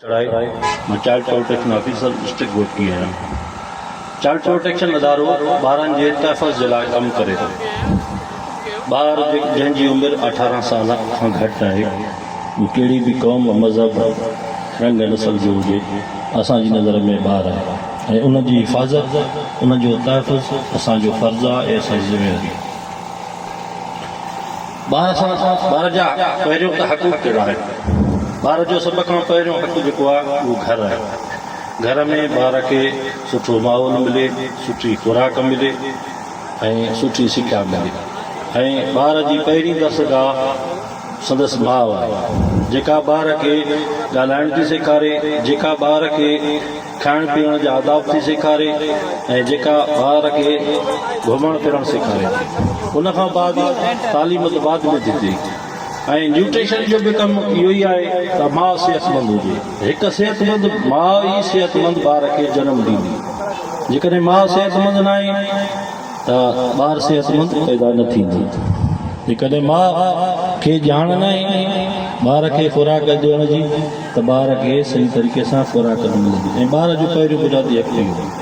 چڙهائي، مان child protection officer district Ghotki آهيان. چائلڊ پروٽيڪشن ادارو ٻارن جي تحفظ جي لاء ڪم ڪري ٿو. ٻار جنهن جي عمر 18 سال کان گهٽ آهي، اهو ڪهڙي به قوم، مذهب، رنگ نسل جو هجي، اسان جي نظر ۾ ٻار آهي ۽ ان جي حفاظت، ان جو تحفظ اسان جو فرض آهي ۽ اسان جي ذميواري آهي. ٻار سان ٻار جا پهريون ته حقوق ڪهڙا آهن؟ ٻار جو سڀ کان پهريون حق جيڪو آهي اهو گهر آهي. گهر ۾ ٻار کي سٺو ماحول ملي، سٺي خوراڪ ملي ۽ سٺي سکيا ملي ۽ ٻار جي پهرين درسگاهه سندس ماء آهي، جيڪا ٻار کي ڳالهائڻ ٿي سيکاري، جيڪا ٻار کي کائڻ پيئڻ جا آداب ٿي سيکاري ۽ جيڪا ٻار کي گهمڻ ڦرڻ سيکاري ٿي. ان کان بعد تعليم ته بعد ۾ ٿي ٿئي ۽ نيوٽريشن جو به ڪم اهو ئي آهي ته ماء صحتمند هجي. هڪ صحتمند ماء ئي صحتمند ٻار کي جنم ڏيندي. جيڪڏهن ماء صحتمند ناهي ته ٻار صحتمند پيدا نه ٿيندو. جيڪڏهن ماء کي ڄاڻ ناهي ٻار کي خوراڪ ڏيڻ جي ته ٻار کي صحيح طريقي سان خوراڪ نه ملندي ۽ ٻار جو پهريون بنيادي حق اهو آهي.